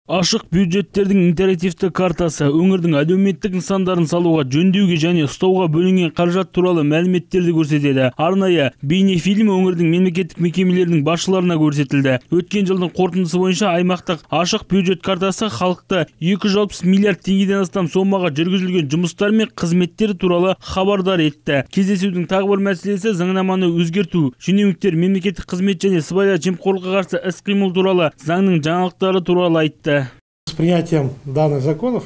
Ашық бюджеттердің интерактивті картасы өңірдің әлеуметтік нысандарын салуға, жөндеуге және ұстауға бөлінген қаражат туралы мәліметтерді көрсетеді. Арнайы бейнефильм өңірдің мемлекеттік мекемелерінің басшыларына көрсетілді. Өткен жылдың қорытындысы бойынша аймақтық ашық бюджет картасы халықты 260 миллиард теңгеден астам сомаға жүргізілген жұмыстар мен қызметтер туралы хабардар етті. Кездесудің тағы бір мәселесі заңнаманы өзгерту. Шенеуніктер мемлекеттік қызмет және сыбайлас жемқорлыққа қарсы іс-қимыл туралы заңның жаңалықтары туралы айтты. С принятием данных законов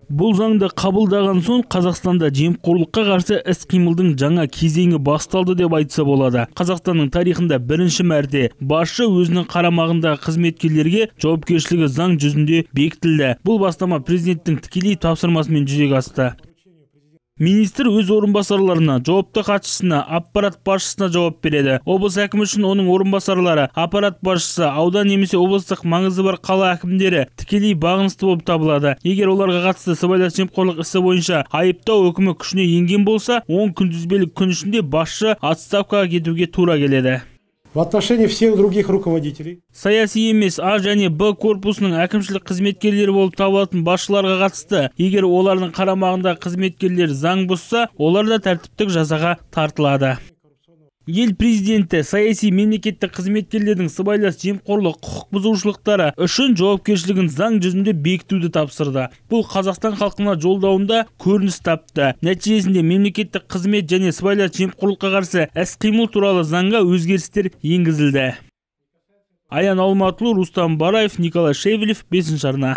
Бұл заңды қабылдаған соң Қазақстанда жемқорлыққа қарсы іс-қимылдың жаңа кезеңі басталды деп айтса болады. Қазақстанның тарихында бірінші мәрте басшы өзінің қарамағындағы қызметкерлерге жауапкершілігі заң жүзінде бекітілді. Бұл бастама президенттің тікелей тапсырмасымен жүзеге асты. Министр өз орынбасарларына, жауапты хатшысына, аппарат басшысына жауап береді. Облыс әкімі үшін оның орынбасарлары, аппарат басшысы, аудан немесе облыстық маңызы бар қала әкімдері тікелей бағынысты болып табылады. Егер оларға қатысты сыбайлас жемқорлық ісі бойынша айыптау үкімі күшіне енген болса, 10 күнтізбелік күн ішінде басшы отставкаға кетуге тура келеді. В отношении всех других руководителей. Саяси емес А және Б корпусының әкімшілік қызметкерлері болып табылатын басшыларға қатысты, егер олардың қарамағындағы қызметкерлер заң бұзса, олар да тәртіптік жазаға тартылады. Ел президенті саяси мемлекеттік қызметкерлердің сыбайлас жемқорлық құқық бұзушылықтары үшін жауапкершілігін заң жүзінде бекітуді тапсырды. Бұл Қазақстан халқына жолдауында көрініс тапты. Нәтижесінде мемлекеттік қызмет және сыбайлас жемқорлыққа қарсы іс-қимыл туралы заңға өзгерістер енгізілді. Аян Алматұлы, Рустам Бараев, Николай Шевелев, 5 арна.